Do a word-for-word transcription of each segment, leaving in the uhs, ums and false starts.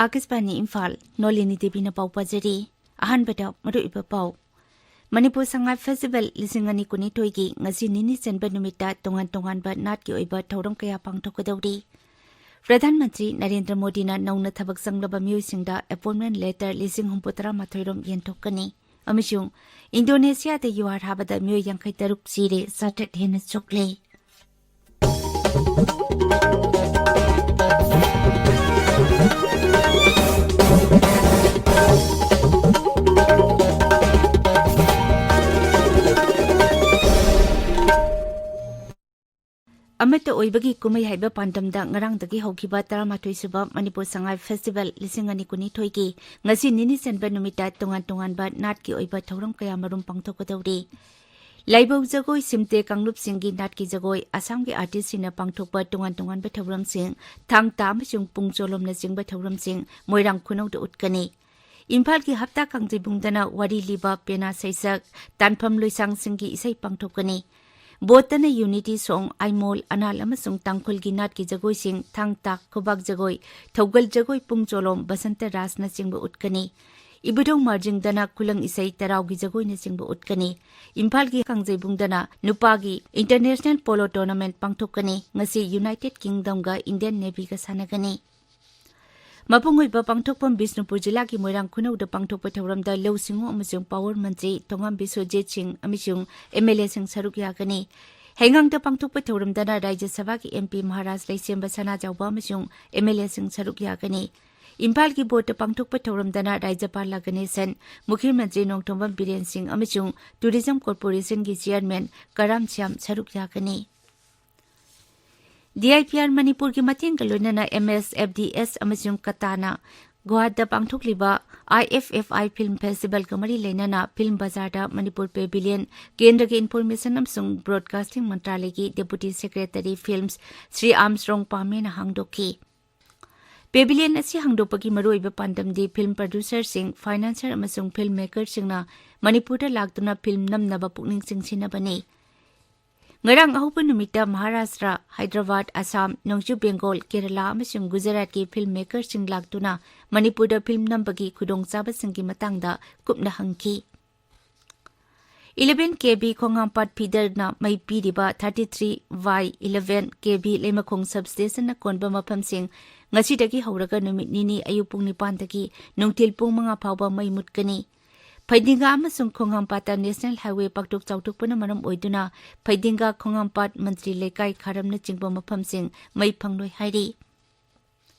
ꯑꯥꯀꯥꯁꯕꯥꯅꯤ ꯏꯝꯐꯥꯜ, ꯅꯣꯂꯤꯅꯤ ꯗꯦꯕꯤꯅ ꯄꯥꯎ ꯄꯥꯖꯔꯤ꯫ ꯑꯍꯥꯟꯕꯗ ꯃꯔꯨꯑꯣꯏꯕ ꯄꯥꯎ꯫ ꯃꯅꯤꯄꯨꯔ ꯁꯉꯥꯏ ꯐꯦꯁꯇꯤꯚꯦꯜ ꯂꯤꯁꯤꯡ ꯑꯅꯤ ꯀꯨꯟꯅꯤꯊꯣꯏꯒꯤ ꯉꯁꯤ ꯅꯤꯅꯤ ꯆꯟꯕ ꯅꯨꯃꯤꯠꯇ ꯇꯣꯉꯥꯟ ꯇꯣꯉꯥꯟꯕ ꯅꯥꯠꯀꯤ ꯑꯣꯏꯕ ꯊꯧꯔꯝ ꯀꯌꯥ ꯄꯥꯡꯊꯣꯛꯀꯗꯧꯔꯤ꯫ ꯄ꯭ꯔꯙꯥꯟ ꯃꯟꯇ꯭ꯔꯤ ꯅꯔꯦꯟꯗ꯭ꯔ ꯃꯣꯗꯤꯅ ꯅꯧꯅ ꯊꯕꯛ ꯆꯪꯂꯕ ꯃꯤꯑꯣꯏꯁꯤꯡꯗ ꯑꯦꯄꯣꯏꯟꯃꯦꯟ ꯂꯦꯇꯔ ꯂꯤꯁꯤꯡ ꯍꯨꯝꯐꯨ ꯇꯔꯥ ꯃꯥꯊꯣꯏ ꯔꯣꯝ ꯌꯦꯟꯊꯣꯛꯀꯅꯤ꯫ ꯑꯃꯁꯨꯡ ꯏꯟꯗꯣꯅꯦꯁꯤꯌꯥꯗ ꯌꯨꯍꯥꯔ ꯍꯥꯕꯗ ꯃꯤꯑꯣꯏ ꯌꯥꯡꯈꯩ ꯇꯔꯨꯛ ꯁꯤꯔꯦ, ꯆꯥꯇ꯭ꯔꯦꯠ ꯍꯦꯟꯅ ꯁꯣꯛꯂꯦ꯫ ꯑꯃꯠꯇ ꯑꯣꯏꯕꯒꯤ ꯀꯨꯝꯍꯩ ꯍꯥꯏꯕ ꯄꯥꯟꯗꯝꯗ ꯉꯔꯥꯡꯗꯒꯤ ꯍꯧꯈꯤꯕ ꯇꯔꯥꯃꯥꯊꯣꯏ ꯁꯨꯕ ꯃꯅꯤꯄꯨꯔ ꯁꯉꯥꯏ ꯐꯦꯁꯇꯤꯚꯦꯜ ꯂꯤꯁꯤꯡ ꯑꯅꯤ ꯀꯨꯟꯅꯤꯊꯣꯏꯒꯤ ꯉꯁꯤ ꯅꯤꯅꯤ ꯆꯟꯕ ꯅꯨꯃꯤꯠꯇ ꯇꯣꯉꯥꯟ ꯇꯣꯉꯥꯟꯕ ꯅꯥꯠꯀꯤ ꯑꯣꯏꯕ ꯊꯧꯔꯝ ꯀꯌꯥ ꯃꯔꯨꯝ ꯄꯥꯡꯊꯣꯛꯀꯗꯧꯔꯤ꯫ ꯂꯥꯏꯕꯧ ꯖꯒꯣꯏ, ꯁꯤꯝꯇꯦ ꯀꯥꯡꯂꯨꯞꯁꯤꯡꯒꯤ ꯅꯥꯠꯀꯤ ꯖꯒꯣꯏ, ꯑꯁꯥꯝꯒꯤ ꯑꯥꯔꯇꯤꯁꯁꯤꯡꯅ ꯄꯥꯡꯊꯣꯛꯄ ꯇꯣꯉꯥꯟ ꯇꯣꯉꯥꯟꯕ ꯊꯧꯔꯝꯁꯤꯡ, ꯊꯥꯡ ꯇꯥ ꯑꯃꯁꯨꯡ ꯄꯨꯡ ꯆꯣꯂꯣꯝꯅꯆꯤꯡꯕ ꯊꯧꯔꯝꯁꯤꯡ ꯃꯣꯏꯔꯥꯡ ꯈꯨꯅꯧꯗ ꯎꯠꯀꯅꯤ꯫ ꯏꯝꯐꯥꯜꯒꯤ ꯍꯞꯇꯥ ꯀꯥꯡꯖꯩꯕꯨꯡꯗꯅ ꯋꯥꯔꯤ ꯂꯤꯕ, ꯄꯦꯅꯥ ꯁꯩꯁꯛ, ꯇꯥꯟꯐꯝ ꯂꯣꯏꯁꯥꯡꯁꯤꯡꯒꯤ ꯏꯁꯩ ꯄꯥꯡꯊꯣꯛꯀꯅꯤ꯫ ꯕꯣꯠꯇꯅ ꯌꯨꯅꯤꯇꯤ ꯁꯣꯡ, ꯑꯥꯏꯃꯣꯜ, ꯑꯅꯥꯜ ꯑꯃꯁꯨꯡ ꯇꯥꯡꯈꯨꯜꯒꯤ ꯅꯥꯠꯀꯤ ꯖꯒꯣꯏꯁꯤꯡ, ꯊꯥꯡ ꯇꯥ, ꯈꯨꯕꯥꯛ ꯖꯒꯣꯏ, ꯊꯧꯒꯜ ꯖꯒꯣꯏ, ꯄꯨꯡ ꯆꯣꯂꯣꯝ, ꯕꯁꯟꯇ ꯔꯥꯁꯅꯆꯤꯡꯕ ꯎꯠꯀꯅꯤ꯫ ꯏꯕꯨꯙꯧ ꯃꯥꯔꯖꯤꯡꯗꯅ ꯈꯨꯂꯪ ꯏꯁꯩ, ꯇꯔꯥꯎꯒꯤ ꯖꯒꯣꯏꯅꯆꯤꯡꯕ ꯎꯠꯀꯅꯤ꯫ ꯏꯝꯐꯥꯜꯒꯤ ꯀꯥꯡꯖꯩꯕꯨꯡꯗꯅ ꯅꯨꯄꯥꯒꯤ ꯏꯟꯇꯔꯅꯦꯁꯅꯦꯜ ꯄꯣꯂꯣ ꯇꯣꯔꯅꯥꯃꯦꯟꯠ ꯄꯥꯡꯊꯣꯛꯀꯅꯤ꯫ ꯉꯁꯤ ꯌꯨꯅꯥꯏꯇꯦꯗ ꯀꯤꯡꯗꯝꯒ ꯏꯟꯗꯤꯌꯟ ꯅꯦꯚꯤꯒ ꯁꯥꯟꯅꯒꯅꯤ꯫ ꯃꯄꯨꯡ ꯑꯣꯏꯕ ꯄꯥꯡꯊꯣꯛꯐꯝ ꯕꯤꯁꯅꯨꯄꯨꯔ ꯖꯤꯂꯥꯒꯤ ꯃꯣꯏꯔꯥꯡ ꯈꯨꯅꯧꯗ ꯄꯥꯡꯊꯣꯛꯄ ꯊꯧꯔꯝꯗ ꯂꯧꯎ ꯁꯤꯡꯎ ꯑꯃꯁꯨꯡ ꯄꯥꯋꯔ ꯃꯟꯇ꯭ꯔꯤ ꯇꯣꯉꯥꯝ ꯕꯤꯁ꯭ꯋꯖꯤꯠ ꯁꯤꯡ ꯑꯃꯁꯨꯡ ꯑꯦꯝ ꯑꯦꯜ ꯑꯦꯁꯤꯡ ꯁꯔꯨꯛ ꯌꯥꯒꯅꯤ꯫ ꯍꯩꯉꯥꯡꯗ ꯄꯥꯡꯊꯣꯛꯄ ꯊꯧꯔꯝꯗꯅ ꯔꯥꯖ꯭ꯌ ꯁꯚꯥꯒꯤ ꯑꯦꯝ ꯄꯤ ꯃꯍꯥꯔꯥꯖ ꯂꯩꯁꯦꯝꯕ ꯁꯅꯥꯖꯥꯎꯕ ꯑꯃꯁꯨꯡ ꯑꯦꯝ ꯑꯦꯜ ꯑꯦꯁꯤꯡ ꯁꯔꯨꯛ ꯌꯥꯒꯅꯤ꯫ ꯏꯝꯐꯥꯜꯒꯤ ꯕꯣꯠꯇ ꯄꯥꯡꯊꯣꯛꯄ ꯊꯧꯔꯝꯗꯅ ꯔꯥꯖ꯭ꯌꯄꯥꯜ ꯂꯥ ꯒꯅꯦꯁꯟ, ꯃꯨꯈ꯭ꯌ ꯃꯟꯇ꯭ꯔꯤ ꯅꯣꯡꯊꯣꯝꯕꯝ ꯕꯤꯔꯦꯟ ꯁꯤꯡ ꯑꯃꯁꯨꯡ ꯇꯨꯔꯤꯖꯝ ꯀꯣꯔꯄꯣꯔꯦꯁꯟꯒꯤ ꯆꯤꯌꯥꯔꯃꯦꯟ ꯀꯔꯥꯝ ꯁ꯭ꯌꯥꯝ ꯁꯔꯨꯛ ꯌꯥꯒꯅꯤ꯫ ꯗꯤ ꯑꯥꯏ ꯄꯤ ꯑꯥꯔ ꯃꯅꯤꯄꯨꯔꯒꯤ ꯃꯇꯦꯡꯒ ꯂꯣꯏꯅꯅ ꯑꯦꯝ ꯑꯦꯁ ꯑꯦꯐ ꯗꯤ ꯑꯦꯁ ꯑꯃꯁꯨꯡ ꯀꯇꯥꯅ ꯒꯨꯋꯥꯍꯥꯇꯤꯗ ꯄꯥꯡꯊꯣꯛꯂꯤꯕ ꯑꯥꯏ ꯑꯦꯐ ꯑꯦꯐ ꯑꯥꯏ ꯐꯤꯜꯝ ꯐꯦꯁꯇꯤꯚꯦꯜꯒ ꯃꯔꯤ ꯂꯩꯅꯅ ꯐꯤꯜꯝ ꯕꯖꯥꯔꯗ ꯃꯅꯤꯄꯨꯔ ꯄꯦꯚꯤꯂꯤꯌꯟ ꯀꯦꯟꯗ꯭ꯔꯒꯤ ꯏꯟꯐꯣꯔꯃꯦꯁꯟ ꯑꯃꯁꯨꯡ ꯕ꯭ꯔꯣꯗꯀꯥꯁꯇꯤꯡ ꯃꯟꯇ꯭ꯔꯥꯂꯌꯒꯤ ꯗꯦꯄꯨꯇꯤ ꯁꯦꯀ꯭ꯔꯦꯇꯔꯤ ꯐꯤꯜꯝꯁ ꯁ꯭ꯔꯤ ꯑꯥꯝꯁ꯭ꯔꯣꯡ ꯄꯥꯃꯦꯅ ꯍꯥꯡꯗꯣꯛꯈꯤ꯫ ꯄꯦꯚꯤꯂꯤꯌꯟ ꯑꯁꯤ ꯍꯥꯡꯗꯣꯛꯄꯒꯤ ꯃꯔꯨꯑꯣꯏꯕ ꯄꯥꯟꯗꯝꯗꯤ ꯐꯤꯜꯝ ꯄ꯭ꯔꯗ꯭ꯌꯨꯁꯔꯁꯤꯡ, ꯐꯥꯏꯅꯥꯟꯁꯔ ꯑꯃꯁꯨꯡ ꯐꯤꯜꯝ ꯃꯦꯀꯔꯁꯤꯡꯅ ꯃꯅꯤꯄꯨꯔꯗ ꯂꯥꯛꯇꯨꯅ ꯐꯤꯜꯝ ꯅꯝꯅꯕ ꯄꯨꯛꯅꯤꯡ ꯆꯤꯡꯁꯤꯟꯅꯕꯅꯤ꯫ ꯉꯔꯥꯡ ꯑꯍꯧꯕ ꯅꯨꯃꯤꯠꯇ ꯃꯍꯥꯔꯥꯁꯇ꯭ꯔ, ꯍꯥꯏꯗ꯭ꯔꯕꯥꯗ, ꯑꯁꯥꯝ, ꯅꯣꯡꯆꯨꯞ ꯕꯦꯡꯒꯣꯜ, ꯀꯦꯔꯂꯥ ꯑꯃꯁꯨꯡ ꯒꯨꯖꯔꯥꯠꯀꯤ ꯐꯤꯜꯝ ꯃꯦꯀꯔꯁꯤꯡ ꯂꯥꯛꯇꯨꯅ ꯃꯅꯤꯄꯨꯔꯗ ꯐꯤꯜꯝ ꯅꯝꯕꯒꯤ ꯈꯨꯗꯣꯡꯆꯥꯕꯁꯤꯡꯒꯤ ꯃꯇꯥꯡꯗ ꯀꯨꯞꯅ ꯍꯪꯈꯤ꯫ eleven K V ꯈꯣꯡꯍꯥꯝꯄꯥꯠ feederꯅ ꯃꯩ ꯄꯤꯔꯤꯕ thirty three by eleven K V ꯂꯩꯃꯈꯣꯡ substationꯅ ꯀꯣꯟꯕ ꯃꯐꯝꯁꯤꯡ ꯉꯁꯤꯗꯒꯤ ꯍꯧꯔꯒ ꯅꯨꯃꯤꯠ ꯅꯤꯅꯤ ꯑꯌꯨꯛ ꯄꯨꯡ ꯅꯤꯄꯥꯟꯗꯒꯤ ꯅꯨꯡꯊꯤꯜ ꯄꯨꯡ ꯃꯉꯥ ꯐꯥꯎꯕ ꯃꯩ ꯃꯨꯠꯀꯅꯤ꯫ ꯐꯩꯗꯤꯡꯒꯥ ꯑꯃꯁꯨꯡ ꯈꯣꯡꯍꯥꯝꯄꯥꯠꯇ National Highway ꯄꯥꯛꯊꯣꯛ ꯆꯥꯎꯊꯣꯛꯄꯅ ꯃꯔꯝ ꯑꯣꯏꯗꯨꯅ ꯐꯩꯗꯤꯡꯒꯥ, ꯈꯣꯡꯍꯥꯝꯄꯥꯠ, ꯃꯟꯇ꯭ꯔꯤ ꯂꯩꯀꯥꯏ, ꯈꯥꯔꯝꯅꯆꯤꯡꯕ ꯃꯐꯝꯁꯤꯡ ꯃꯩ ꯐꯪꯂꯣꯏ ꯍꯥꯏꯔꯤ꯫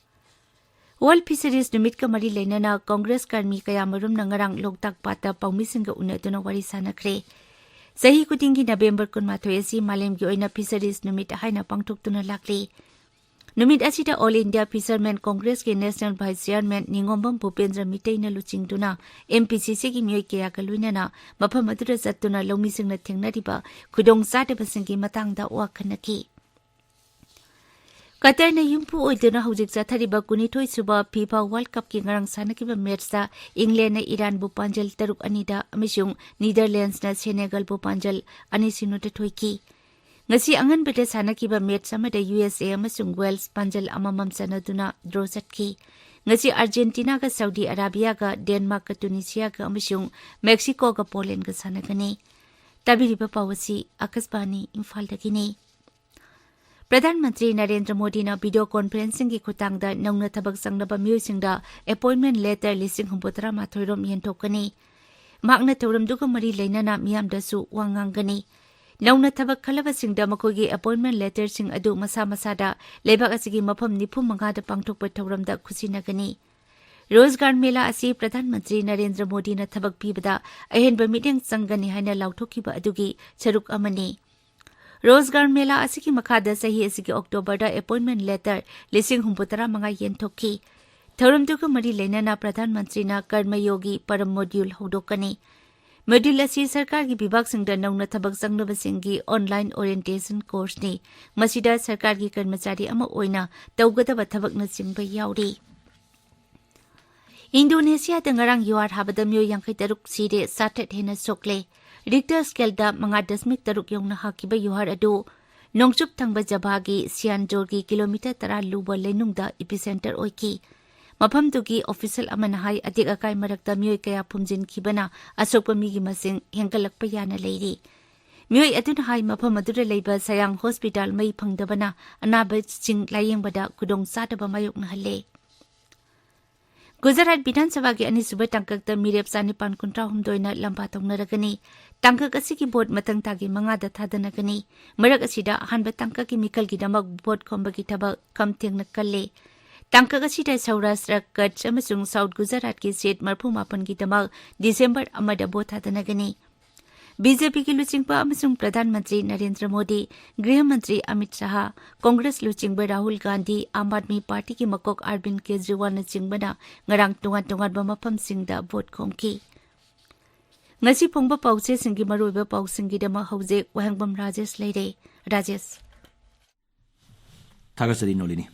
World Fisheries ꯅꯨꯃꯤꯠꯀ ꯃꯔꯤ ꯂꯩꯅꯅ ꯀꯪꯒ꯭ꯔꯦꯁ ꯀꯔꯃꯤ ꯀꯌꯥꯃꯔꯨꯝꯅ ꯉꯔꯥꯡ ꯂꯣꯛꯇꯥꯛ ꯄꯥꯠꯇ ꯄꯥꯎꯃꯤꯁꯤꯡꯒ ꯎꯅꯗꯨꯅ ꯋꯥꯔꯤ ꯁꯥꯅꯈ꯭ꯔꯦ꯫ ꯆꯍꯤ ꯈꯨꯗꯤꯡꯒꯤ November ꯀꯨꯟꯃꯥꯊꯣꯏ ꯑꯁꯤ ꯃꯥꯂꯦꯝꯒꯤ ꯑꯣꯏꯅ Fisheries ꯅꯨꯃꯤꯠ ꯍꯥꯏꯅ ꯄꯥꯡꯊꯣꯛꯇꯨꯅ ꯂꯥꯛꯂꯤ꯫ ꯅꯨꯃꯤꯠ ꯑꯁꯤꯗ All India Fishermen Congressꯀꯤ National Vice Chairman ꯅꯤꯉꯣꯝꯕꯝ ꯚꯨꯄꯦꯟꯗ꯭ꯔ ꯃꯤꯇꯩꯅ ꯂꯨꯆꯤꯡꯗꯨꯅ M P C Cꯒꯤ ꯃꯤꯑꯣꯏ ꯀꯌꯥꯒ ꯂꯣꯏꯅꯅ ꯃꯐꯝ ꯑꯗꯨꯗ ꯆꯠꯇꯨꯅ ꯂꯧꯃꯤꯁꯤꯡꯅ ꯊꯦꯡꯅꯔꯤꯕ ꯈꯨꯗꯣꯡꯆꯥꯗꯕꯁꯤꯡꯒꯤ ꯃꯇꯥꯡꯗ ꯋꯥ ꯈꯟꯅꯈꯤ꯫ ꯀꯇꯔꯅ ꯌꯨꯝꯄꯨ ꯑꯣꯏꯗꯨꯅ ꯍꯧꯖꯤꯛ ꯆꯠꯊꯔꯤꯕ ꯀꯨꯟꯅꯤꯊꯣꯏ ꯁꯨꯕ FIFA World Cupꯀꯤ ꯉꯔꯥꯡ ꯁꯥꯟꯅꯈꯤꯕ matchꯇ Englandꯅ Iranꯕꯨ ꯄꯥꯟꯖꯜ ꯇꯔꯨꯛ ꯑꯅꯤꯗ ꯑꯃꯁꯨꯡ Netherlandsꯅ Senegalꯕꯨ ꯄꯥꯟꯖꯜ ꯑꯅꯤ ꯁꯤꯅꯣꯗ ꯊꯣꯏꯈꯤ꯫ ꯉꯁꯤ ꯑꯉꯟꯕꯗ ꯁꯥꯟꯅꯈꯤꯕ match ꯑꯃꯗ U S A ꯑꯃꯁꯨꯡ Wales ꯄꯥꯟꯖꯜ ꯑꯃꯃꯝ ꯆꯟꯅꯗꯨꯅ draw ꯆꯠꯈꯤ꯫ ꯉꯁꯤ Argentinaꯒ Saudi Arabiaꯒ, Denmarkꯀ Tunisiaꯒ ꯑꯃꯁꯨꯡ Mexicoꯒ Polandꯒ ꯁꯥꯟꯅꯒꯅꯤ꯫ ꯇꯥꯕꯤꯔꯤꯕ ꯄꯥꯎ ꯑꯁꯤ ꯑꯀꯥꯁꯕꯥꯅꯤ ꯏꯝꯐꯥꯜꯗꯒꯤꯅꯤ꯫ ꯄ꯭ꯔꯙꯥꯟ ꯃꯟꯇ꯭ꯔꯤ ꯅꯔꯦꯟꯗ꯭ꯔ ꯃꯣꯗꯤꯅ video conferencingꯒꯤ ꯈꯨꯠꯊꯥꯡꯗ ꯅꯧꯅ ꯊꯕꯛ ꯆꯪꯂꯕ ꯃꯤꯑꯣꯏꯁꯤꯡꯗ appointment letter ꯂꯤꯁꯤꯡ ꯍꯨꯝꯐꯨꯇꯔꯥ ꯃꯥꯊꯣꯏ ꯔꯣꯝ ꯌꯦꯟꯊꯣꯛꯀꯅꯤ꯫ ꯃꯍꯥꯛꯅ ꯊꯧꯔꯝꯗꯨꯒ ꯃꯔꯤ ꯂꯩꯅꯅ ꯃꯤꯌꯥꯝꯗꯁꯨ ꯋꯥ ꯉꯥꯡꯒꯅꯤ꯫ ꯅꯧꯅ ꯊꯕꯛ ꯈꯜꯂꯕꯁꯤꯡꯗ ꯃꯈꯣꯏꯒꯤ appointment letterꯁꯤꯡ ꯑꯗꯨ ꯃꯁꯥ ꯃꯁꯥꯗ ꯂꯩꯕꯥꯛ ꯑꯁꯤꯒꯤ ꯃꯐꯝ ꯅꯤꯐꯨ ꯃꯉꯥꯗ ꯄꯥꯡꯊꯣꯛꯄ ꯊꯧꯔꯝꯗ ꯈꯨꯠꯁꯤꯟꯅꯒꯅꯤ꯫ ꯔꯣꯖꯒꯥꯔ ꯃꯦꯂꯥ ꯑꯁꯤ ꯄ꯭ꯔꯙꯥꯟ ꯃꯟꯇ꯭ꯔꯤ ꯅꯔꯦꯟꯗ꯭ꯔ ꯃꯣꯗꯤꯅ ꯊꯕꯛ ꯄꯤꯕꯗ ꯑꯍꯦꯟꯕ ꯃꯤꯠꯌꯦꯡ ꯆꯪꯒꯅꯤ ꯍꯥꯏꯅ ꯂꯥꯎꯊꯣꯛꯈꯤꯕ ꯑꯗꯨꯒꯤ ꯁꯔꯨꯛ ꯑꯃꯅꯤ꯫ ꯔꯣꯖꯒꯥꯔ ꯃꯦꯂꯥ ꯑꯁꯤꯒꯤ ꯃꯈꯥꯗ ꯆꯍꯤ ꯑꯁꯤꯒꯤ Octoberꯗ appointment letter ꯂꯤꯁꯤꯡ ꯍꯨꯝꯐꯨꯇꯔꯥ ꯃꯉꯥ ꯌꯦꯟꯊꯣꯛꯈꯤ꯫ ꯊꯧꯔꯝꯗꯨꯒ ꯃꯔꯤ ꯂꯩꯅꯅ ꯄ꯭ꯔꯙꯥꯟ ꯃꯟꯇ꯭ꯔꯤꯅ ꯀꯔꯃꯌꯣꯒꯤ ꯄꯔꯝ module ꯍꯧꯗꯣꯛꯀꯅꯤ꯫ Module ꯑꯁꯤ ꯁꯔꯀꯥꯔꯒꯤ ꯕꯤꯚꯥꯒꯁꯤꯡꯗ ꯅꯧꯅ ꯊꯕꯛ ꯆꯪꯂꯕꯁꯤꯡꯒꯤ online orientation courseꯅꯤ꯫ ꯃꯁꯤꯗ ꯁꯔꯀꯥꯔꯒꯤ ꯀꯔꯃꯆꯥꯔꯤ ꯑꯃ ꯑꯣꯏꯅ ꯇꯧꯒꯗꯕ ꯊꯕꯛꯅꯆꯤꯡꯕ ꯌꯥꯎꯔꯤ꯫ ꯏꯟꯗꯣꯅꯦꯁꯤꯌꯥꯗ ꯉꯔꯥꯡ ꯌꯨꯍꯥꯔ ꯍꯥꯕꯗ ꯃꯤꯑꯣꯏ ꯌꯥꯡꯈꯩ ꯇꯔꯨꯛ ꯁꯤꯔꯦ, ꯆꯥꯇ꯭ꯔꯦꯠ ꯍꯦꯟꯅ ꯁꯣꯛꯂꯦ꯫ ꯔꯤꯛꯇꯔ ꯁ꯭ꯀꯦꯜꯗ ꯃꯉꯥ ꯗꯁꯃꯤꯛ ꯇꯔꯨꯛ ꯌꯧꯅ ꯍꯥꯈꯤꯕ ꯌꯨꯍꯥꯔ ꯑꯗꯨ ꯅꯣꯡꯆꯨꯞ ꯊꯪꯕ ꯖꯚꯥꯒꯤ ꯁꯤꯌꯥꯟꯖꯣꯔꯒꯤ ꯀꯤꯂꯣꯃꯤꯇꯔ ꯇꯔꯥ ꯂꯨꯕ ꯂꯩꯅꯨꯡꯗ ꯏꯄꯤꯁꯦꯟꯇꯔ ꯑꯣꯏꯈꯤ꯫ ꯃꯐꯝꯗꯨꯒꯤ ꯑꯣꯐꯤꯁꯤꯌꯦꯜ ꯑꯃꯅ ꯍꯥꯏ, ꯑꯇꯦꯛ ꯑꯀꯥꯏ ꯃꯔꯛꯇ ꯃꯤꯑꯣꯏ ꯀꯌꯥ ꯐꯨꯝꯖꯤꯟꯈꯤꯕꯅ ꯑꯁꯣꯛꯄ ꯃꯤꯒꯤ ꯃꯁꯤꯡ ꯍꯦꯟꯒꯠꯂꯛꯄ ꯌꯥꯅ ꯂꯩꯔꯤ꯫ ꯃꯤꯑꯣꯏ ꯑꯗꯨꯅ ꯍꯥꯏ, ꯃꯐꯝ ꯑꯗꯨꯗ ꯂꯩꯕ ꯁꯌꯥꯡ ꯍꯣꯁꯄꯤꯇꯥꯜ ꯃꯩ ꯐꯪꯗꯕꯅ ꯑꯅꯥꯕꯁꯤꯡ ꯂꯥꯌꯦꯡꯕꯗ ꯈꯨꯗꯣꯡꯆꯥꯗꯕ ꯃꯥꯌꯣꯛꯅꯍꯜꯂꯦ꯫ ꯒꯨꯖꯔꯥꯠ ꯕꯤꯙꯥꯟ ꯁꯚꯥꯒꯤ ꯑꯅꯤꯁꯨꯕ ꯇꯥꯡꯀꯛꯇ ꯃꯤꯔꯦꯞ ꯆꯥꯅꯤꯄꯥꯟ ꯀꯨꯟꯊ꯭ꯔꯥ ꯍꯨꯝꯗꯣꯏꯅ ꯂꯝꯕꯥ ꯇꯧꯅꯔꯒꯅꯤ꯫ ꯇꯥꯡꯀꯛ ꯑꯁꯤꯒꯤ ꯚꯣꯠ ꯃꯊꯪ ꯊꯥꯒꯤ ꯃꯉꯥꯗ ꯊꯥꯗꯅꯒꯅꯤ꯫ ꯃꯔꯛ ꯑꯁꯤꯗ ꯑꯍꯥꯟꯕ ꯇꯥꯡꯀꯛꯀꯤ ꯃꯤꯈꯜꯒꯤꯗꯃꯛ ꯚꯣꯠ ꯈꯣꯝꯕꯒꯤ ꯊꯕꯛ ꯈꯝ ꯊꯦꯡꯅ ꯀꯜꯂꯦ꯫ ꯇꯥꯡꯀꯛ ꯑꯁꯤꯗ ꯁꯧꯔꯥꯁꯇ꯭ꯔ, ꯀꯠꯆ ꯑꯃꯁꯨꯡ ꯁꯥꯎꯠ ꯒꯨꯖꯔꯥꯠꯀꯤ ꯁꯤꯠ ꯃꯔꯤꯐꯨ ꯃꯥꯄꯟꯒꯤꯗꯃꯛ ꯗꯤꯁꯦꯝꯕꯔ ꯑꯃꯗ ꯚꯣꯠ ꯊꯥꯗꯅꯒꯅꯤ꯫ ꯕꯤ ꯖꯦ ꯄꯤꯒꯤ ꯂꯨꯆꯤꯡꯕ ꯑꯃꯁꯨꯡ ꯄ꯭ꯔꯙꯥꯟ ꯃꯟꯇ꯭ꯔꯤ ꯅꯔꯦꯟꯗ꯭ꯔ ꯃꯣꯗꯤ, ꯒ꯭ꯔꯤꯍ ꯃꯟꯇ꯭ꯔꯤ ꯑꯃꯤꯠ ꯁꯥꯍ, ꯀꯣꯡꯒ꯭ꯔꯦꯁ ꯂꯨꯆꯤꯡꯕ ꯔꯥꯍꯨꯜ ꯒꯥꯟꯙꯤ, ꯑꯥꯝ ꯑꯥꯗꯃꯤ ꯄꯥꯔꯇꯤꯒꯤ ꯃꯀꯣꯛ ꯑꯔꯕꯤꯟ ꯀꯦꯖ꯭ꯔꯤꯋꯥꯜꯅꯆꯤꯡꯕꯅ ꯉꯔꯥꯡ ꯇꯣꯉꯥꯟ ꯇꯣꯉꯥꯟꯕ ꯃꯐꯝꯁꯤꯡꯗ ꯚꯣꯠ ꯈꯣꯝꯈꯤ꯫ ꯉꯁꯤ ꯐꯣꯡꯕ ꯄꯥꯎꯆꯦꯁꯤꯡꯒꯤ ꯃꯔꯨꯑꯣꯏꯕ ꯄꯥꯎꯁꯤꯡꯒꯤꯗꯃꯛ ꯍꯧꯖꯤꯛ ꯋꯥꯍꯦꯡꯕꯝ ꯔꯥꯖꯦꯁ ꯂꯩꯔꯦ꯫ ꯔꯥꯖꯦꯁ꯫ ꯊꯥꯒꯠꯆꯔꯤ ꯅꯣꯂꯤꯅꯤ꯫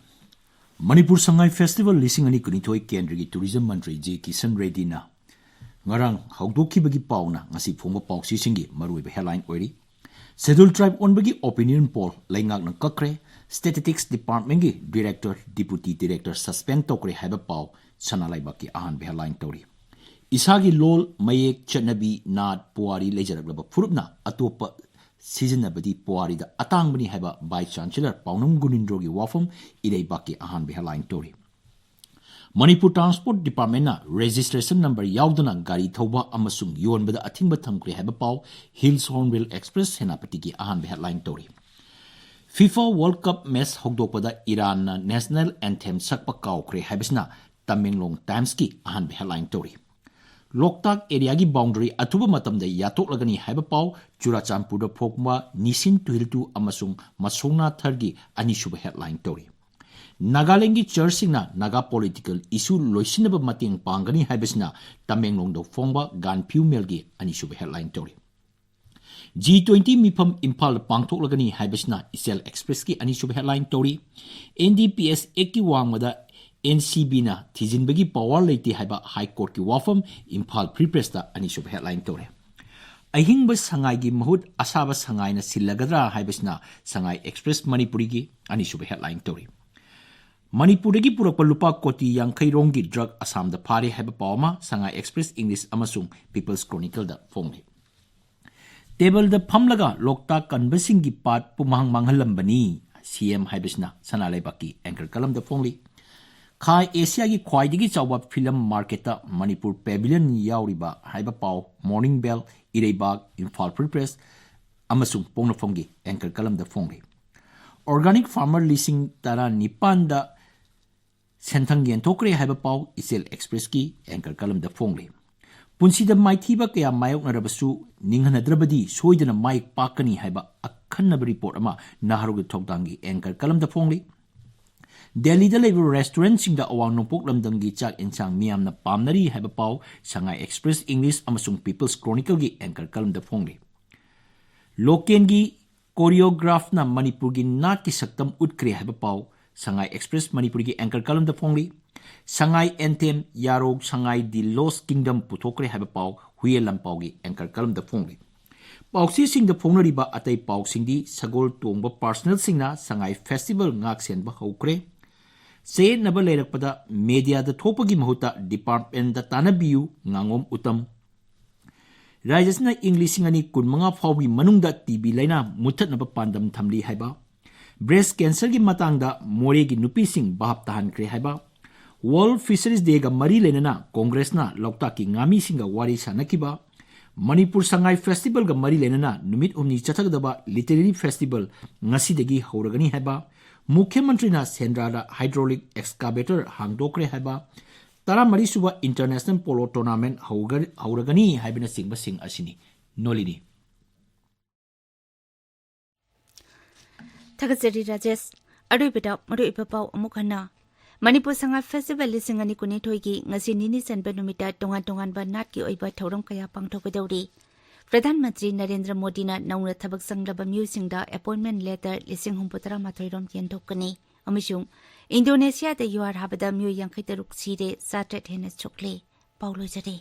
ꯃꯅꯤꯄꯨꯔ ꯁꯉꯥꯏ ꯐꯦꯁꯇꯤꯚꯦꯜ ꯂꯤꯁꯤꯡ ꯑꯅꯤ ꯀꯨꯟꯅꯤꯊꯣꯏ ꯀꯦꯟꯗ꯭ꯔꯒꯤ ꯇꯨꯔꯤꯖꯝ ꯃꯟꯇ꯭ꯔꯤ ꯖꯤ ꯀꯤꯁꯟ ꯔꯦꯗꯗꯤꯅ ꯉꯔꯥꯡ ꯍꯧꯗꯣꯛꯈꯤꯕꯒꯤ ꯄꯥꯎꯅ ꯉꯁꯤ ꯐꯣꯡꯕ ꯄꯥꯎꯆꯦꯁꯤꯡꯒꯤ ꯃꯔꯨꯑꯣꯏꯕ ꯍꯦꯗꯂꯥꯏꯟ ꯑꯣꯏꯔꯤ꯫ ꯁꯦꯗ꯭ꯌꯨꯜ ꯇ꯭ꯔꯥꯏꯕ ꯑꯣꯟꯕꯒꯤ ꯑꯣꯄꯤꯅꯤꯌꯟ ꯄꯣꯜ ꯂꯩꯉꯥꯛꯅ ꯀꯛꯈ꯭ꯔꯦ꯫ ꯁ꯭ꯇꯦꯇꯤꯁꯇꯤꯛꯁ ꯗꯤꯄꯥꯔꯠꯃꯦꯟꯒꯤ ꯗꯤꯔꯦꯛꯇꯔ, ꯗꯤꯄꯨꯇꯤ ꯗꯤꯔꯦꯛꯇꯔ ꯁꯁꯄꯦꯟ ꯇꯧꯈ꯭ꯔꯦ ꯍꯥꯏꯕ ꯄꯥꯎ ꯁꯅꯥ ꯂꯩꯕꯥꯛꯀꯤ ꯑꯍꯥꯟꯕ ꯍꯦꯗꯂꯥꯏꯟ ꯇꯧꯔꯤ꯫ ꯏꯁꯥꯒꯤ ꯂꯣꯜ, ꯃꯌꯦꯛ, ꯆꯠꯅꯕꯤ, ꯅꯥꯠ, ꯄꯨꯋꯥꯔꯤ ꯂꯩꯖꯔꯛꯂꯕ ꯐꯨꯔꯨꯞꯅ ꯑꯇꯣꯞꯄ ꯁꯤꯖꯤꯟꯅꯕꯗꯤ ꯄꯨꯋꯥꯔꯤꯗ ꯑꯇꯥꯡꯕꯅꯤ ꯍꯥꯏꯕ ꯚꯥꯏꯁ ꯆꯥꯟꯁꯦꯂꯔ ꯄꯥꯎꯅꯝ ꯒꯨꯅꯤꯟꯗ꯭ꯔꯣꯒꯤ ꯋꯥꯐꯝ ꯏꯔꯩꯕꯥꯛꯀꯤ ꯑꯍꯥꯟꯕ ꯍꯦꯗꯂꯥꯏꯟ ꯇꯧꯔꯤ꯫ ꯃꯅꯤꯄꯨꯔ ꯇ꯭ꯔꯥꯟꯁꯄꯣꯔꯠ ꯗꯤꯄꯥꯔꯠꯃꯦꯟꯅ ꯔꯦꯖꯤꯁꯇ꯭ꯔꯦꯁꯟ ꯅꯝꯕꯔ ꯌꯥꯎꯗꯅ ꯒꯥꯔꯤ ꯊꯧꯕ ꯑꯃꯁꯨꯡ ꯌꯣꯟꯕꯗ ꯑꯊꯤꯡꯕ ꯊꯝꯈ꯭ꯔꯦ ꯍꯥꯏꯕ ꯄꯥꯎ ꯍꯤꯜꯁ ꯍꯣꯔꯟꯕꯤꯜ ꯑꯦꯛꯁꯄ꯭ꯔꯦꯁ ꯁꯦꯅꯥꯄꯇꯤꯒꯤ ꯑꯍꯥꯟꯕ ꯍꯦꯗꯂꯥꯏꯟ ꯇꯧꯔꯤ꯫ ꯐꯤꯐꯥ ꯋꯥꯔꯜꯗ ꯀꯞ ꯃꯦꯆ ꯍꯧꯗꯣꯛꯄꯗ ꯏꯔꯥꯟꯅ ꯅꯦꯁꯅꯦꯜ ꯑꯦꯟꯊꯦꯝ ꯁꯛꯄ ꯀꯥꯎꯈ꯭ꯔꯦ ꯍꯥꯏꯕꯁꯤꯅ ꯇꯃꯦꯡꯂꯣꯡ ꯇꯥꯏꯝꯁꯀꯤ ꯑꯍꯥꯟꯕ ꯍꯦꯗꯂꯥꯏꯟ ꯇꯧꯔꯤ꯫ ꯂꯣꯛꯇꯥꯛ ꯑꯦꯔꯤꯌꯥꯒꯤ ꯕꯥꯎꯟꯗꯔꯤ ꯑꯊꯨꯕ ꯃꯇꯝꯗ ꯌꯥꯠꯇꯣꯛꯂꯒꯅꯤ ꯍꯥꯏꯕ ꯄꯥꯎ ꯆꯨꯔꯥꯆꯥꯟꯄꯨꯔꯗ ꯐꯣꯡꯕ ꯅꯤꯁꯤꯟ ꯇꯨꯍꯤꯜꯇꯨ ꯑꯃꯁꯨꯡ ꯃꯁꯣꯡꯅꯥ ꯊꯔꯒꯤ ꯑꯅꯤꯁꯨꯕ ꯍꯦꯗꯂꯥꯏꯟ ꯇꯧꯔꯤ꯫ ꯅꯥꯒꯥꯂꯦꯟꯒꯤ ꯆꯔꯆꯁꯤꯡꯅ ꯅꯥꯒꯥ ꯄꯣꯂꯤꯇꯤꯀꯦꯜ ꯏꯁꯨ ꯂꯣꯏꯁꯤꯟꯅꯕ ꯃꯇꯦꯡ ꯄꯥꯡꯒꯅꯤ ꯍꯥꯏꯕꯁꯤꯅ ꯇꯃꯦꯡꯂꯣꯡꯗ ꯐꯣꯡꯕ ꯒꯥꯟꯐꯤꯌꯨ ꯃꯦꯜꯒꯤ ꯑꯅꯤꯁꯨꯕ ꯍꯦꯗꯂꯥꯏꯟ ꯇꯧꯔꯤ꯫ ꯖꯤ ꯇ꯭ꯋꯦꯟꯇꯤ ꯃꯤꯐꯝ ꯏꯝꯐꯥꯜꯗ ꯄꯥꯡꯊꯣꯛꯂꯒꯅꯤ ꯍꯥꯏꯕꯁꯤꯅ ꯏꯆꯦꯜ ꯑꯦꯛꯁꯄ꯭ꯔꯦꯁꯀꯤ ꯑꯅꯤꯁꯨꯕ ꯍꯦꯗꯂꯥꯏꯟ ꯇꯧꯔꯤ꯫ ꯑꯦꯟ ꯗꯤ ꯄꯤ ꯑꯦꯁ ꯑꯦꯛꯀꯤ ꯋꯥꯡꯃꯗ ꯑꯦꯟ ꯁꯤ ꯕꯤꯅ ꯊꯤꯖꯤꯟꯕꯒꯤ ꯄꯋꯥꯔ ꯂꯩꯇꯦ ꯍꯥꯏꯕ ꯍꯥꯏ ꯀꯣꯔꯠꯀꯤ ꯋꯥꯐꯝ ꯏꯝꯐꯥꯜ ꯐ꯭ꯔꯤ ꯄ꯭ꯔꯦꯁꯇ ꯑꯅꯤꯁꯨꯕ ꯍꯦꯗꯂꯥꯏꯟ ꯇꯧꯔꯦ꯫ ꯑꯍꯤꯡꯕ ꯁꯉꯥꯏꯒꯤ ꯃꯍꯨꯠ ꯑꯁꯥꯕ ꯁꯉꯥꯏꯅ ꯁꯤꯜꯂꯒꯗ꯭ꯔꯥ ꯍꯥꯏꯕꯁꯤꯅ ꯁꯉꯥꯏ ꯑꯦꯛꯁꯄ꯭ꯔꯦꯁ ꯃꯅꯤꯄꯨꯔꯤꯒꯤ ꯑꯅꯤꯁꯨꯕ ꯍꯦꯗꯂꯥꯏꯟ ꯇꯧꯔꯤ꯫ ꯃꯅꯤꯄꯨꯔꯗꯒꯤ ꯄꯨꯔꯛꯄ ꯂꯨꯄꯥ ꯀꯣꯇꯤ ꯌꯥꯡꯈꯩ ꯔꯣꯝꯒꯤ ꯗ꯭ꯔꯒ ꯑꯁꯥꯝꯗ ꯐꯥꯔꯦ ꯍꯥꯏꯕ ꯄꯥꯎ ꯑꯃ ꯁꯉꯥꯏ ꯑꯦꯛꯁꯄ꯭ꯔꯦꯁ ꯏꯪꯂꯤꯁ ꯑꯃꯁꯨꯡ ꯄꯤꯄꯜꯁ ꯀ꯭ꯔꯣꯅꯤꯀꯜꯗ ꯐꯣꯡꯂꯤ꯫ ꯇꯦꯕꯜꯗ ꯐꯝꯂꯒ ꯂꯣꯛꯇꯥꯛ ꯀꯟꯕꯁꯤꯡꯒꯤ ꯄꯥꯠ ꯄꯨꯝꯍꯥꯡ ꯃꯥꯡꯍꯜꯂꯝꯕꯅꯤ ꯁꯤ ꯑꯦꯝ ꯍꯥꯏꯕꯁꯤꯅ ꯁꯅꯥ ꯂꯩꯕꯥꯛꯀꯤ ꯑꯦꯡꯀꯔ ꯀꯂꯝꯗ ꯐꯣꯡꯂꯤ꯫ ꯈꯥ ꯑꯦꯁꯤꯌꯥꯒꯤ ꯈ꯭ꯋꯥꯏꯗꯒꯤ ꯆꯥꯎꯕ ꯐꯤꯂꯝ ꯃꯥꯔꯀꯦꯠꯇ ꯃꯅꯤꯄꯨꯔ ꯄꯦꯚꯤꯂꯤꯌꯟ ꯌꯥꯎꯔꯤꯕ ꯍꯥꯏꯕ ꯄꯥꯎ ꯃꯣꯔꯅꯤꯡ ꯕꯦꯜ, ꯏꯔꯩꯕꯥꯛ, ꯏꯝꯐꯥꯜ ꯐ꯭ꯔꯤ ꯄ꯭ꯔꯦꯁ ꯑꯃꯁꯨꯡ ꯄꯣꯛꯅꯐꯝꯒꯤ ꯑꯦꯡꯀꯔ ꯀꯂꯝꯗ ꯐꯣꯡꯂꯤ꯫ ꯑꯣꯔꯒꯥꯅꯤꯛ ꯐꯥꯔꯃꯔ ꯂꯤꯁꯤꯡ ꯇꯔꯥꯅꯤꯄꯥꯟꯗ ꯁꯦꯟꯊꯪ ꯌꯦꯟꯊꯣꯛꯈ꯭ꯔꯦ ꯍꯥꯏꯕ ꯄꯥꯎ ꯏꯆꯦꯜ ꯑꯦꯛꯁꯄ꯭ꯔꯦꯁꯀꯤ ꯑꯦꯡꯀꯔ ꯀꯂꯝꯗ ꯐꯣꯡꯂꯤ꯫ ꯄꯨꯟꯁꯤꯗ ꯃꯥꯏꯊꯤꯕ ꯀꯌꯥ ꯃꯥꯌꯣꯛꯅꯔꯕꯁꯨ ꯅꯤꯡꯍꯟꯅꯗ꯭ꯔꯕꯗꯤ ꯁꯣꯏꯗꯅ ꯃꯥꯏ ꯄꯥꯛꯀꯅꯤ ꯍꯥꯏꯕ ꯑꯈꯟꯅꯕ ꯔꯤꯄꯣꯔꯠ ꯑꯃ ꯅꯍꯥꯔꯣꯜꯒꯤ ꯊꯧꯗꯥꯡꯒꯤ ꯑꯦꯡꯀꯔ ꯀꯂꯝꯗ ꯐꯣꯡꯂꯤ꯫ ꯗꯦꯜꯂꯤꯗ ꯂꯩꯕ ꯔꯦꯁꯇꯨꯔꯦꯟꯠꯁꯤꯡꯗ ꯑꯋꯥꯡ ꯅꯣꯡꯄꯣꯛ ꯂꯝꯗꯝꯒꯤ ꯆꯥꯛ ꯌꯦꯟꯁꯥꯡ ꯃꯤꯌꯥꯝꯅ ꯄꯥꯝꯅꯔꯤ ꯍꯥꯏꯕ ꯄꯥꯎ ꯁꯉꯥꯏ ꯑꯦꯛꯁꯄ꯭ꯔꯦꯁ ꯏꯪꯂꯤꯁ ꯑꯃꯁꯨꯡ ꯄꯤꯄꯜꯁ ꯀ꯭ꯔꯣꯅꯤꯀꯜꯒꯤ ꯑꯦꯡꯀꯔ ꯀꯂꯝꯗ ꯐꯣꯡꯂꯤ꯫ ꯂꯣꯀꯦꯟꯒꯤ ꯀꯣꯔꯤꯌꯣꯒ꯭ꯔꯥꯐꯅ ꯃꯅꯤꯄꯨꯔꯒꯤ ꯅꯥꯠꯀꯤ ꯁꯛꯇꯝ ꯎꯠꯈ꯭ꯔꯦ ꯍꯥꯏꯕ ꯄꯥꯎ ꯁꯉꯥꯏ ꯑꯦꯛꯁꯄ꯭ꯔꯦꯁ ꯃꯅꯤꯄꯨꯔꯒꯤ ꯑꯦꯡꯀꯔ ꯀꯂꯝꯗ ꯐꯣꯡꯂꯤ꯫ ꯁꯉꯥꯏ ꯑꯦꯟꯊꯦꯝ, ꯌꯥꯔꯣꯡ ꯁꯉꯥꯏ ꯗꯤ ꯂꯣꯁ ꯀꯤꯡꯗꯝ ꯄꯨꯊꯣꯛꯈ꯭ꯔꯦ ꯍꯥꯏꯕ ꯄꯥꯎ ꯍꯨꯏꯌꯦꯟ ꯂꯥꯟꯄꯥꯎꯒꯤ ꯑꯦꯡꯀꯔ ꯀꯂꯝꯗ ꯐꯣꯡꯂꯤ꯫ ꯄꯥꯎꯆꯦꯁꯤꯡꯗ ꯐꯣꯡꯅꯔꯤꯕ ꯑꯇꯩ ꯄꯥꯎꯁꯤꯡꯗꯤ ꯁꯒꯣꯜ ꯇꯣꯡꯕ ꯄꯥꯔꯁꯅꯦꯜꯁꯤꯡꯅ ꯁꯉꯥꯏ ꯐꯦꯁꯇꯤꯚꯦꯜ ꯉꯥꯛ ꯁꯦꯟꯕ ꯍꯧꯈ꯭ꯔꯦ꯫ ꯆꯌꯦꯠꯅꯕ ꯂꯩꯔꯛꯄꯗ ꯃꯦꯗꯤꯌꯥꯗ ꯊꯣꯛꯄꯒꯤ ꯃꯍꯨꯠꯇ ꯗꯤꯄꯥꯔꯠꯃꯦꯟꯗ ꯇꯥꯟꯅꯕꯤꯌꯨ, ꯉꯥꯉꯣꯝ ꯎꯇꯝ꯫ ꯔꯥꯖ꯭ꯌꯁꯤꯅ ꯏꯪ ꯂꯤꯁꯤꯡ ꯑꯅꯤ ꯀꯨꯟꯃꯉꯥ ꯐꯥꯎꯒꯤ ꯃꯅꯨꯡꯗ ꯇꯤ ꯕꯤ ꯂꯥꯏꯅꯥ ꯃꯨꯠꯊꯠꯅꯕ ꯄꯥꯟꯗꯝ ꯊꯝꯂꯤ ꯍꯥꯏꯕ, ꯕ꯭ꯔꯦꯁ ꯀꯦꯟꯁꯔꯒꯤ ꯃꯇꯥꯡꯗ ꯃꯣꯔꯦꯒꯤ ꯅꯨꯄꯤꯁꯤꯡ ꯚꯥꯞ ꯇꯥꯍꯟꯈ꯭ꯔꯦ ꯍꯥꯏꯕ, ꯋꯥꯔꯜꯗ ꯐꯤꯁꯔꯤꯁ ꯗꯦꯒ ꯃꯔꯤ ꯂꯩꯅꯅ ꯀꯣꯡꯒ꯭ꯔꯦꯁꯅ ꯂꯣꯛꯇꯥꯛꯀꯤ ꯉꯥꯃꯤꯁꯤꯡꯒ ꯋꯥꯔꯤ ꯁꯥꯅꯈꯤꯕ, ꯃꯅꯤꯄꯨꯔ ꯁꯉꯥꯏ ꯐꯦꯁꯇꯤꯚꯦꯜꯒ ꯃꯔꯤ ꯂꯩꯅꯅ ꯅꯨꯃꯤꯠ ꯍꯨꯝꯅꯤ ꯆꯠꯊꯒꯗꯕ ꯂꯤꯇꯔꯦꯔꯤ ꯐꯦꯁꯇꯤꯚꯦꯜ ꯉꯁꯤꯗꯒꯤ ꯍꯧꯔꯒꯅꯤ ꯍꯥꯏꯕ, ꯃꯨꯈ꯭ꯌ ꯃꯟꯇ꯭ꯔꯤꯅ ꯁꯦꯟꯗ꯭ꯔꯥꯗ ꯍꯥꯏꯗ꯭ꯔꯣꯂꯤꯛ ꯑꯦꯛꯁꯀꯥꯚꯦꯇꯔ ꯍꯥꯡꯗꯣꯛꯈ꯭ꯔꯦ ꯍꯥꯏꯕ, ꯇꯔꯥꯃꯔꯤ ꯁꯨꯕ ꯏꯟꯇꯔꯅꯦꯁꯅꯦꯜ ꯄꯣꯂꯣ ꯇꯣꯔꯅꯥꯃꯦꯟꯠ ꯍꯧꯒ-, ꯍꯧꯔꯒꯅꯤ ꯍꯥꯏꯕꯅꯆꯤꯡꯕꯁꯤꯡ ꯑꯁꯤꯅꯤ꯫ ꯅꯣꯂꯤꯅꯤ꯫ ꯊꯥꯒꯠꯆꯔꯤ ꯔꯥꯖꯦꯁ꯫ ꯑꯔꯣꯏꯕꯗ ꯃꯔꯨꯑꯣꯏꯕ ꯄꯥꯎ ꯑꯃꯨꯛ ꯍꯟꯅ꯫ ꯃꯅꯤꯄꯨꯔ ꯁꯉꯥꯏ ꯐꯦꯁꯇꯤꯚꯦꯜ ꯂꯤꯁꯤꯡ ꯑꯅꯤ ꯀꯨꯟꯅꯤꯊꯣꯏꯒꯤ ꯉꯁꯤ ꯅꯤꯅꯤ ꯆꯟꯕ ꯅꯨꯃꯤꯠꯇ ꯇꯣꯉꯥꯟ ꯇꯣꯉꯥꯟꯕ ꯅꯥꯠꯀꯤ ꯑꯣꯏꯕ ꯊꯧꯔꯝ ꯀꯌꯥ ꯄꯥꯡꯊꯣꯛꯀꯗꯧꯔꯤ꯫ ꯄ꯭ꯔꯙꯥꯟ ꯃꯟꯇ꯭ꯔꯤ ꯅꯔꯦꯟꯗ꯭ꯔ ꯃꯣꯗꯤꯅ ꯅꯧꯅ ꯊꯕꯛ ꯆꯪꯂꯕ ꯃꯤꯑꯣꯏꯁꯤꯡꯗ ꯑꯦꯄꯣꯏꯟꯃꯦꯟꯠ ꯂꯦꯇꯔ ꯂꯤꯁꯤꯡ ꯍꯨꯝꯐꯨ ꯇꯔꯥꯃꯥꯊꯣꯏ ꯔꯣꯝ ꯌꯦꯟꯊꯣꯛꯀꯅꯤ ꯑꯃꯁꯨꯡ ꯏꯟꯗꯣꯅꯦꯁꯤꯌꯥꯗ ꯌꯨꯍꯥꯔ ꯍꯥꯕꯗ ꯃꯤꯑꯣꯏ ꯌꯥꯡꯈꯩ ꯇꯔꯨꯛ ꯁꯤꯔꯦ, ꯆꯥꯇ꯭ꯔꯦꯠ ꯍꯦꯟꯅ ꯁꯣꯛꯂꯦ꯫ ꯄꯥꯎ ꯂꯣꯏꯖꯔꯦ꯫